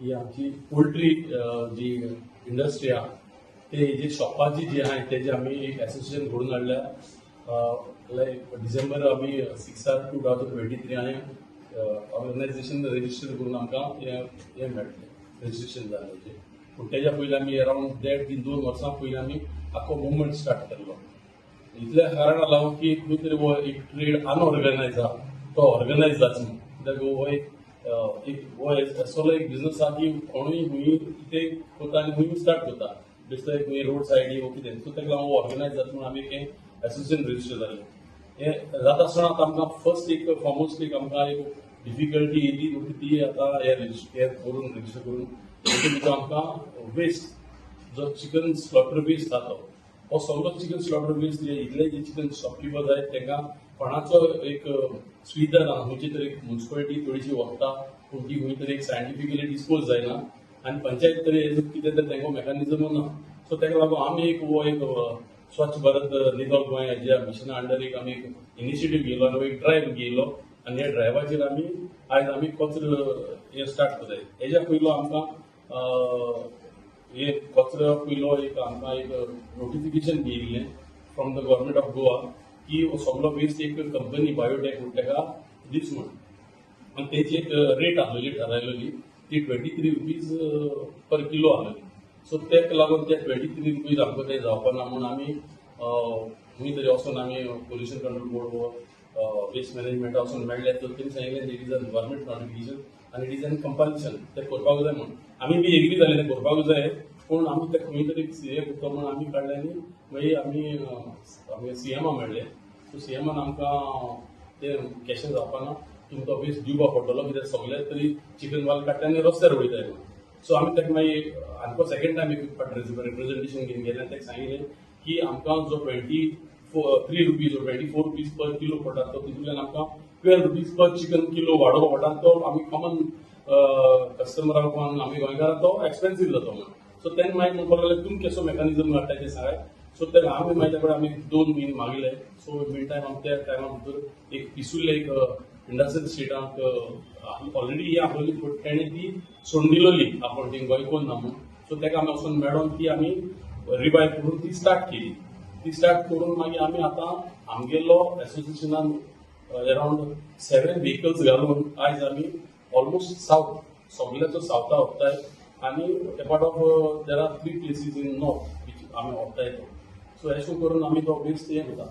ही आमची पोल्ट्री जी इंडस्ट्री आहा, ते जी शॉपाची जी आहा, तेजी आमी एक एसोसिएशन घडोवन हाडल्या. लायक डिसेंबर आमी 6 2023 हांवें ऑर्गनायझेशन रजिस्टर करून आमकां हें हें मेळटलें, रजिस्ट्रेशन जालें. पूण तेज्या पयलीं आमी अरावंड देड तीन 2 वर्सां पयलीं आमी आख्खो मुवमेंट स्टार्ट केल्लो. इतल्या कारणाक लागून की खंय तरी हो एक ट्रेड अनऑर्गनायज आहा, तो ऑर्गनायज जाच म्हूण. कित्याक हो एक एक हो असलो एक बिझनस आहा की कोणूय खंय कितें करता आनी खंय स्टार्ट करता, बेश्टो एक खंय रोड सायडी वो कितें. सो ताका लागून हो ऑर्गनायज जाता म्हणून आमी एक एसोसिएशन रजिस्टर जालें. हें जाता आसतना आतां आमकां फर्स्ट एक फॉर्मोस्ट एक आमकां एक डिफिकल्टी येयली म्हणटा ती आतां हे रजिस्टर हे करून, रजिस्टर करून तेतून भितर आमकां वेस्ट जो चिकन स्लॉटर वेस्ट आहा, तो हो सगळो चिकन स्लॉटर वेस्ट, इतले जे चिकन शॉपकिपर जाय तांकां कोणाचो एक सुविधा ना. खंयची तरी मुन्सिपालिटी थोडीशी व्हरता, पूण ती खंय तरी एक सायंटिफिकली डिस्पोज जायना आनी पंचायत तरी हेजो कितें तरी तांकां मेकॅनिजम ना. सो ताका लागून आमी एक हो एक स्वच्छ भारत नितळ गोंय हेज्या मिशना अंडर एक आमी एक इनिशिएटीव घेयलो आनी एक ड्रायव्ह घेयलो आनी ह्या ड्रायव्हाचेर आमी आयज आमी कचरो हे स्टार्ट करताय. हेज्या पयलो आमकां हे कचरो पयलो एक आमकां एक नोटिफिकेशन येयल्लें from the Government of Goa की हो सगलो वेस्ट एक कंपनी बायोटेक म्हणटा ताका दीस म्हण. आनी तेजी एक रेट आसलेली थारायलेली, ती ₹23 per kilo आसलेली. सो तेका लागून ते ₹23 आमकां ते जावपा ना म्हूण आमी खंय तरी वचोन आमी पोल्युशन कंट्रोल बोर्ड वो वेस्ट मॅनेजमेंटा वचून मेळ्ळे, तर तेणी सांगिल्लें it is a government notification आनी it is an compulsion, ते करपाक जाय म्हूण. आमी बी एग्री जाले ते करपाक जाय, पूण आमी ते खंय तरी हे करता म्हूण आमी काडले आनी मागीर आमी सीएमा मेळ्ळे. सो सीएमान आमकां ते कशें जावपा ना, तुमकां वेस्ट दिवपाक पडटलो, कित्याक सगळे तरी चिकन वाल काडटा आनी रस्त्यार वयताय म्हणून. सो आमी ताका मागीर आमकां सेकंड टायम एक फावट रिप्रेझेंटेशन घेवन गेले आनी ताका सांगिल्लें की आमकां जो ₹23 ₹24 per kilo पडटा, तो तितूंतल्यान आमकां ₹12 पर चिकन किलो वाडोवपाक पडटा. तो आमी कॉमन कस्टमराक, आमी गोंयकारांक तो एक्सपेन्सीव जातो म्हणून. सो तेन्ना मागीर म्हणपाक लागले, तुमी कसो मेकॅनिजम काडटा तें सांगाय. सो ते आमी मागीर त्या कडेन आमी 2 म्हयने मागले. सो मीन टायम आमी त्या टायमा भितर एक पिसुल्ले एक इंडस्ट्रियल स्टेटाक ऑलरेडी ही आसलेली, बट तेणें ती सोडून दिलोली, आपूण ती गोंय कोन्न ना म्हणून. सो ताका आमी वचून मेळोन ती आमी रिवायव करून ती स्टार्ट केली. ती स्टार्ट करून मागीर आमी आतां आमगेलो एसोसिएशनान अरावंड 7 व्हेकल्स घालून आयज आमी ऑलमोस्ट सावथ सगल्याचो सावथा व्हरताय आनी apart of there are three places in north which आमी व्हरताय तो. सो अशें करून आमी तो वेस्ट हें करता.